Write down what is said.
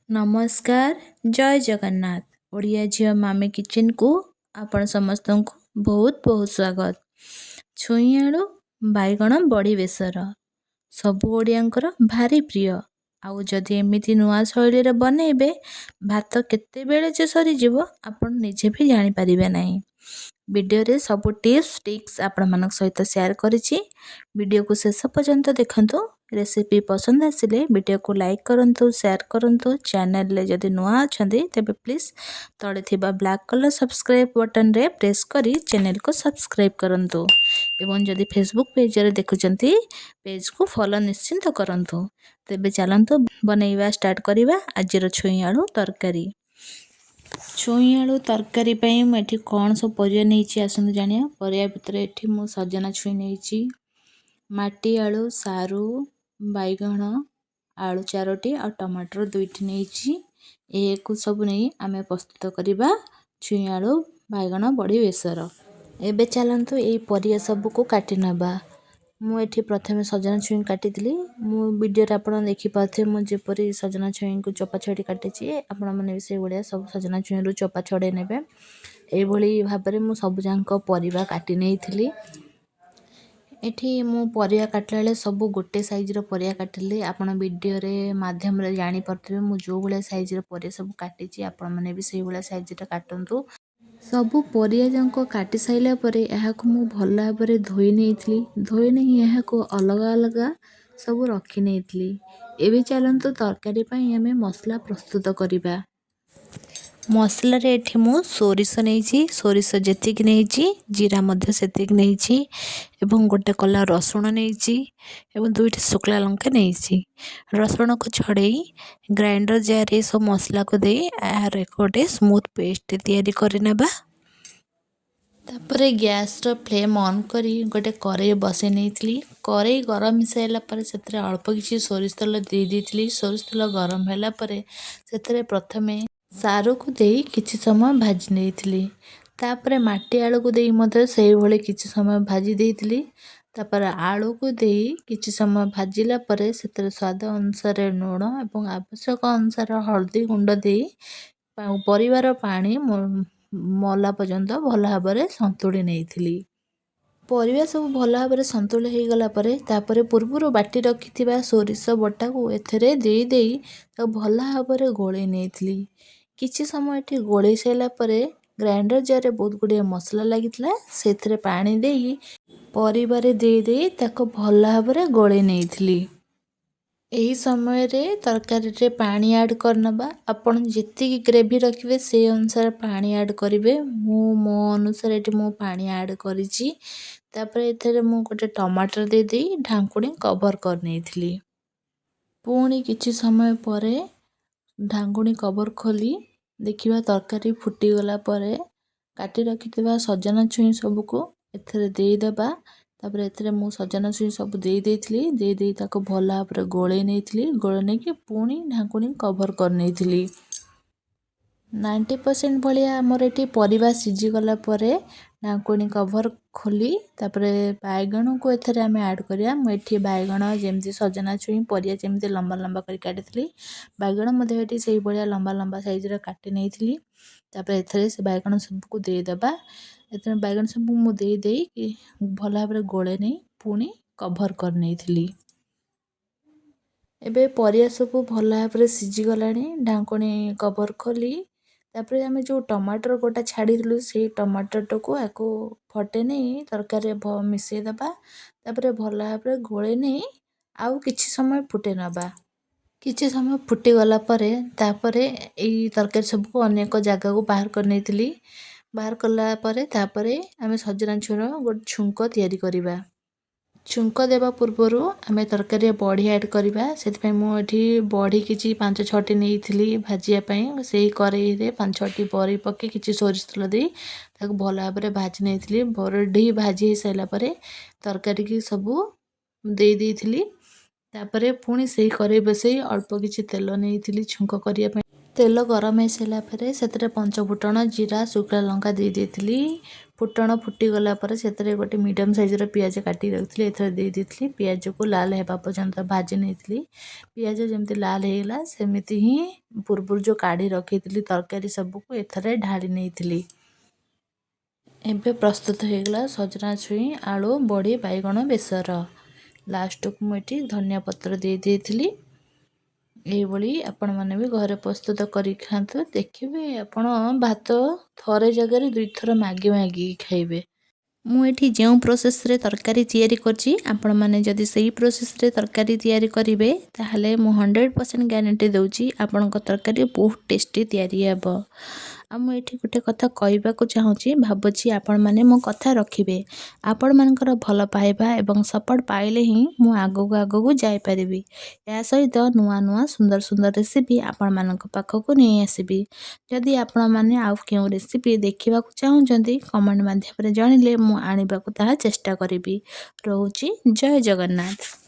ନମସ୍କାର, ଜୟ ଜଗନ୍ନାଥ। ଓଡ଼ିଆ ଝିଅ ମାମି କିଚେନକୁ ଆପଣ ସମସ୍ତଙ୍କୁ ବହୁତ ବହୁତ ସ୍ୱାଗତ। ଛୁଇଁ ଆଳୁ ବାଇଗଣ ବଡ଼ି ବେସର ସବୁ ଓଡ଼ିଆଙ୍କର ଭାରି ପ୍ରିୟ। ଆଉ ଯଦି ଏମିତି ନୂଆ ଶୈଳୀରେ ବନେଇବେ, ଭାତ କେତେବେଳେ ଯେ ସରିଯିବ, ଆପଣ ନିଜେ ବି ଜାଣିପାରିବେ ନାହିଁ। ଭିଡ଼ିଓରେ ସବୁ ଟିପ୍ସ ଟ୍ରିକ୍ସ ଆପଣମାନଙ୍କ ସହିତ ସେୟାର କରିଛି। ଭିଡ଼ିଓକୁ ଶେଷ ପର୍ଯ୍ୟନ୍ତ ଦେଖନ୍ତୁ। ରେସିପି ପସନ୍ଦ ଆସିଲେ ଭିଡ଼ିଓକୁ ଲାଇକ୍ କରନ୍ତୁ, ସେୟାର କରନ୍ତୁ। ଚ୍ୟାନେଲରେ ଯଦି ନୂଆ ଅଛନ୍ତି, ତେବେ ପ୍ଲିଜ୍ ତଳେ ଥିବା ବ୍ଲାକ୍ କଲର୍ ସବସ୍କ୍ରାଇବ୍ ବଟନରେ ପ୍ରେସ୍ କରି ଚ୍ୟାନେଲକୁ ସବସ୍କ୍ରାଇବ୍ କରନ୍ତୁ ଏବଂ ଯଦି ଫେସବୁକ୍ ପେଜରେ ଦେଖୁଛନ୍ତି, ପେଜକୁ ଫଲୋ ନିଶ୍ଚିନ୍ତ କରନ୍ତୁ। ତେବେ ଚାଲନ୍ତୁ, ବନେଇବା ଷ୍ଟାର୍ଟ କରିବା ଆଜିର ଛୁଇଁ ଆଳୁ ତରକାରୀ। ଛୁଇଁ ଆଳୁ ତରକାରୀ ପାଇଁ ମୁଁ ଏଠି କ'ଣ ସବୁ ପରିବା ନେଇଛି, ଆସନ୍ତୁ ଜାଣିବା। ପରିବା ଭିତରେ ଏଠି ମୁଁ ସଜନା ଛୁଇଁ ନେଇଛି, ମାଟି ଆଳୁ, ସାରୁ, ବାଇଗଣ, ଆଳୁ ଚାରୋଟି ଆଉ ଟମାଟର ଦୁଇଟି ନେଇଛି। ଏହାକୁ ସବୁ ନେଇ ଆମେ ପ୍ରସ୍ତୁତ କରିବା ଛୁଇଁ ଆଳୁ ବାଇଗଣ ବଡ଼ି ବେସର। ଏବେ ଚାଲନ୍ତୁ, ଏଇ ପରିବା ସବୁକୁ କାଟି ନେବା। ମୁଁ ଏଠି ପ୍ରଥମେ ସଜନା ଛୁଇଁ କାଟିଥିଲି। ମୁଁ ଭିଡ଼ିଓରେ ଆପଣ ଦେଖିପାରୁଥିବେ, ମୁଁ ଯେପରି ସଜନା ଛୁଇଁକୁ ଚୋପା ଛଡ଼େଇ କାଟିଛି, ଆପଣମାନେ ବି ସେଇଭଳିଆ ସବୁ ସଜନା ଛୁଇଁରୁ ଚୋପା ଛଡ଼େଇ ନେବେ। ଏଇଭଳି ଭାବରେ ମୁଁ ସବୁଯାକ ପରିବା କାଟି ନେଇଥିଲି। ଏଠି ମୁଁ ପରିବା କାଟିଲା ବେଳେ ସବୁ ଗୋଟେ ସାଇଜ୍ର ପରିବା କାଟିଲି। ଆପଣ ଭିଡ଼ିଓରେ ମାଧ୍ୟମରେ ଜାଣିପାରୁଥିବେ, ମୁଁ ଯେଉଁ ଭଳିଆ ସାଇଜ୍ର ପରିବା ସବୁ କାଟିଛି, ଆପଣମାନେ ବି ସେଇଭଳିଆ ସାଇଜ୍ର କାଟନ୍ତୁ। ସବୁ ପରିବା ଯାକ କାଟି ସାରିଲା ପରେ ଏହାକୁ ମୁଁ ଭଲ ଭାବରେ ଧୋଇ ନେଇଥିଲି। ଧୋଇ ନେଇ ଏହାକୁ ଅଲଗା ଅଲଗା ସବୁ ରଖି ନେଇଥିଲି। ଏବେ ଚାଲନ୍ତୁ, ତରକାରୀ ପାଇଁ ଆମେ ମସଲା ପ୍ରସ୍ତୁତ କରିବା। ମସଲାରେ ଏଠି ମୁଁ ସୋରିଷ ନେଇଛି। ସୋରିଷ ଯେତିକି ନେଇଛି, ଜିରା ମଧ୍ୟ ସେତିକି ନେଇଛି ଏବଂ ଗୋଟେ କଲା ରସୁଣ ନେଇଛି ଏବଂ ଦୁଇଟି ଶୁଖିଲା ଲଙ୍କା ନେଇଛି। ରସୁଣକୁ ଛଡ଼େଇ ଗ୍ରାଇଣ୍ଡର ଜାରରେ ସବୁ ମସଲାକୁ ଦେଇ ଏହାର ଏକ ଗୋଟେ ସ୍ମୁଥ୍ ପେଷ୍ଟ ତିଆରି କରିନେବା। ତାପରେ ଗ୍ୟାସ୍ର ଫ୍ଲେମ୍ ଅନ୍ କରି ଗୋଟେ କରେଇ ବସେଇ ନେଇଥିଲି। କରେଇ ଗରମ ହେଇସାରିଲା ପରେ ସେଥିରେ ଅଳ୍ପ କିଛି ସୋରିଷ ତେଲ ଦେଇ ଦେଇଥିଲି। ସୋରିଷ ତେଲ ଗରମ ହେଲା ପରେ ସେଥିରେ ପ୍ରଥମେ ସାରୁକୁ ଦେଇ କିଛି ସମୟ ଭାଜି ନେଇଥିଲି। ତାପରେ ମାଟି ଆଳୁକୁ ଦେଇ ମଧ୍ୟ ସେଇଭଳି କିଛି ସମୟ ଭାଜି ଦେଇଥିଲି। ତାପରେ ଆଳୁକୁ ଦେଇ କିଛି ସମୟ ଭାଜିଲା ପରେ ସେଥିରେ ସ୍ୱାଦ ଅନୁସାରେ ଲୁଣ ଏବଂ ଆବଶ୍ୟକ ଅନୁସାରେ ହଳଦୀ ଗୁଣ୍ଡ ଦେଇ ପରିବାର ପାଣି ମଲା ପର୍ଯ୍ୟନ୍ତ ଭଲ ଭାବରେ ସନ୍ତୁଳି ନେଇଥିଲି। ପରିବା ସବୁ ଭଲ ଭାବରେ ସନ୍ତୁଳି ହେଇଗଲା ପରେ, ତାପରେ ପୂର୍ବରୁ ବାଟି ରଖିଥିବା ସୋରିଷ ବଟାକୁ ଏଥିରେ ଦେଇ ଦେଇ ତାକୁ ଭଲ ଭାବରେ ଗୋଳେଇ ନେଇଥିଲି। କିଛି ସମୟ ଏଠି ଗୋଳେଇ ସାରିଲା ପରେ ଗ୍ରାଇଣ୍ଡର ଜାରରେ ବହୁତ ଗୁଡ଼ିଏ ମସଲା ଲାଗିଥିଲା, ସେଥିରେ ପାଣି ଦେଇ ପରିବାରେ ଦେଇ ଦେଇ ତାକୁ ଭଲ ଭାବରେ ଗୋଳେଇ ନେଇଥିଲି। ଏହି ସମୟରେ ତରକାରୀରେ ପାଣି ଆଡ଼୍ କରିନେବା। ଆପଣ ଯେତିକି ଗ୍ରେଭି ରଖିବେ, ସେଇ ଅନୁସାରେ ପାଣି ଆଡ଼୍ କରିବେ। ମୁଁ ମୋ ଅନୁସାରେ ଏଠି ମୁଁ ପାଣି ଆଡ଼୍ କରିଛି। ତାପରେ ଏଥିରେ ମୁଁ ଗୋଟେ ଟମାଟର ଦେଇ ଦେଇ ଢାଙ୍କୁଣୀ କଭର୍ କରିନେଇଥିଲି। ପୁଣି କିଛି ସମୟ ପରେ ଢାଙ୍କୁଣୀ କଭର୍ ଖୋଲି ଦେଖିବା। ତରକାରୀ ଫୁଟିଗଲା ପରେ କାଟି ରଖିଥିବା ସଜନା ଛୁଇଁ ସବୁକୁ ଏଥିରେ ଦେଇଦେବା। ତାପରେ ଏଥିରେ ମୁଁ ସଜନା ଛୁଇଁ ସବୁ ଦେଇ ଦେଇଥିଲି। ଦେଇ ଦେଇ ତାକୁ ଭଲ ଭାବରେ ଗୋଳେଇ ନେଇଥିଲି। ଗୋଳେଇ ନେଇକି ପୁଣି ଢାଙ୍କୁଣୀ କଭର୍ କରିନେଇଥିଲି। 90% ଭଳିଆ ଆମର ଏଠି ପରିବା ସିଝିଗଲା ପରେ ଢାଙ୍କୁଣୀ କଭର୍ ଖୋଲି ତାପରେ ବାଇଗଣକୁ ଏଥିରେ ଆମେ ଆଡ଼୍ କରିବା। ମୁଁ ଏଠି ବାଇଗଣ ଯେମିତି ସଜନା ଛୁଇଁ ପରିବା ଯେମିତି ଲମ୍ବା ଲମ୍ବା କରି କାଟିଥିଲି, ବାଇଗଣ ମଧ୍ୟ ଏଠି ସେଇଭଳିଆ ଲମ୍ବା ଲମ୍ବା ସାଇଜ୍ର କାଟି ନେଇଥିଲି। ତାପରେ ଏଥିରେ ସେ ବାଇଗଣ ସବୁକୁ ଦେଇଦେବା। ଏଥିରେ ବାଇଗଣ ସବୁ ମୁଁ ଦେଇ ଦେଇକି ଭଲ ଭାବରେ ଗୋଳେଇ ନେଇ ପୁଣି କଭର୍ କରିନେଇଥିଲି। ଏବେ ପରିବା ସବୁ ଭଲ ଭାବରେ ସିଝିଗଲାଣି। ଢାଙ୍କୁଣୀ କଭର୍ ଖୋଲି ତାପରେ ଆମେ ଯେଉଁ ଟମାଟର ଗୋଟା ଛାଡ଼ିଥିଲୁ, ସେଇ ଟମାଟରଟାକୁ ଆକୁ ଫଟେଇ ନେଇ ତରକାରୀରେ ମିଶାଇ ଦେବା। ତାପରେ ଭଲ ଭାବରେ ଗୋଳେଇ ନେଇ ଆଉ କିଛି ସମୟ ଫୁଟେଇ ନେବା। କିଛି ସମୟ ଫୁଟିଗଲା ପରେ ତାପରେ ଏଇ ତରକାରୀ ସବୁକୁ ଅନ୍ୟ ଏକ ଜାଗାକୁ ବାହାର କରିନେଇଥିଲି। ବାହାର କଲା ପରେ ତାପରେ ଆମେ ସଜନା ଛୁଇଁର ଗୋଟେ ଛୁଙ୍କ ତିଆରି କରିବା। ଛୁଙ୍କ ଦେବା ପୂର୍ବରୁ ଆମେ ତରକାରୀରେ ବଢ଼ି ଆଡ଼୍ କରିବା। ସେଥିପାଇଁ ମୁଁ ଏଠି ବଢ଼ି କିଛି ପାଞ୍ଚ ଛଅଟି ନେଇଥିଲି ଭାଜିବା ପାଇଁ। ସେଇ କରେଇରେ ପାଞ୍ଚ ଛଅଟି ବଢ଼ି ପକାଇ କିଛି ସୋରିଷ ତେଲ ଦେଇ ତାକୁ ଭଲ ଭାବରେ ଭାଜି ନେଇଥିଲି। ବଢ଼ି ଭାଜି ହେଇସାରିଲା ପରେ ତରକାରୀକି ସବୁ ଦେଇ ଦେଇଥିଲି। ତାପରେ ପୁଣି ସେଇ କରେଇ ବସେଇ ଅଳ୍ପ କିଛି ତେଲ ନେଇଥିଲି ଛୁଙ୍କ କରିବା ପାଇଁ। ତେଲ ଗରମ ହେଇସାରିଲା ପରେ ସେଥିରେ ପଞ୍ଚଫୁଟଣ, ଜିରା, ଶୁଖିଲା ଲଙ୍କା ଦେଇ ଦେଇଥିଲି। ଫୁଟଣ ଫୁଟିଗଲା ପରେ ସେଥିରେ ଗୋଟେ ମିଡ଼ିୟମ୍ ସାଇଜ୍ର ପିଆଜ କାଟିକି ରଖିଥିଲି, ଏଥିରେ ଦେଇ ଦେଇଥିଲି। ପିଆଜକୁ ଲାଲ ହେବା ପର୍ଯ୍ୟନ୍ତ ଭାଜି ନେଇଥିଲି। ପିଆଜ ଯେମିତି ଲାଲ ହେଇଗଲା, ସେମିତି ହିଁ ପୂର୍ବରୁ ଯେଉଁ କାଢ଼ି ରଖିଥିଲି ତରକାରୀ ସବୁକୁ ଏଥିରେ ଢାଳି ନେଇଥିଲି। ଏବେ ପ୍ରସ୍ତୁତ ହେଇଗଲା ସଜନା ଛୁଇଁ ଆଳୁ ବଡ଼ି ବାଇଗଣ ବେସର। ଲାଷ୍ଟକୁ ମୁଁ ଏଠି ଧନିଆ ପତ୍ର ଦେଇ ଦେଇଥିଲି। ଏଇଭଳି ଆପଣମାନେ ବି ଘରେ ପ୍ରସ୍ତୁତ କରି ଖାଆନ୍ତୁ, ଦେଖିବେ ଆପଣ ଭାତ ଥରେ ଜାଗାରେ ଦୁଇଥର ମାଗି ମାଗିକି ଖାଇବେ। ମୁଁ ଏଠି ଯେଉଁ ପ୍ରୋସେସ୍ରେ ତରକାରୀ ତିଆରି କରିଛି, ଆପଣମାନେ ଯଦି ସେଇ ପ୍ରୋସେସ୍ରେ ତରକାରୀ ତିଆରି କରିବେ, ତାହେଲେ ମୁଁ 100% ଗ୍ୟାରେଣ୍ଟି ଦେଉଛି ଆପଣଙ୍କ ତରକାରୀ ବହୁତ ଟେଷ୍ଟି ତିଆରି ହେବ। ଆଉ ମୁଁ ଏଠି ଗୋଟେ କଥା କହିବାକୁ ଚାହୁଁଛି, ଭାବୁଛି ଆପଣମାନେ ମୋ କଥା ରଖିବେ। ଆପଣମାନଙ୍କର ଭଲ ପାଇବା ଏବଂ ସପୋର୍ଟ ପାଇଲେ ହିଁ ମୁଁ ଆଗକୁ ଆଗକୁ ଯାଇପାରିବି। ଏହା ସହିତ ନୂଆ ନୂଆ ସୁନ୍ଦର ସୁନ୍ଦର ରେସିପି ଆପଣମାନଙ୍କ ପାଖକୁ ନେଇ ଆସିବି। ଯଦି ଆପଣମାନେ ଆଉ କେଉଁ ରେସିପି ଦେଖିବାକୁ ଚାହୁଁଛନ୍ତି, କମେଣ୍ଟ ମାଧ୍ୟମରେ ଜଣାଇଲେ ମୁଁ ଆଣିବାକୁ ତାହା ଚେଷ୍ଟା କରିବି। ରହୁଛି, ଜୟ ଜଗନ୍ନାଥ।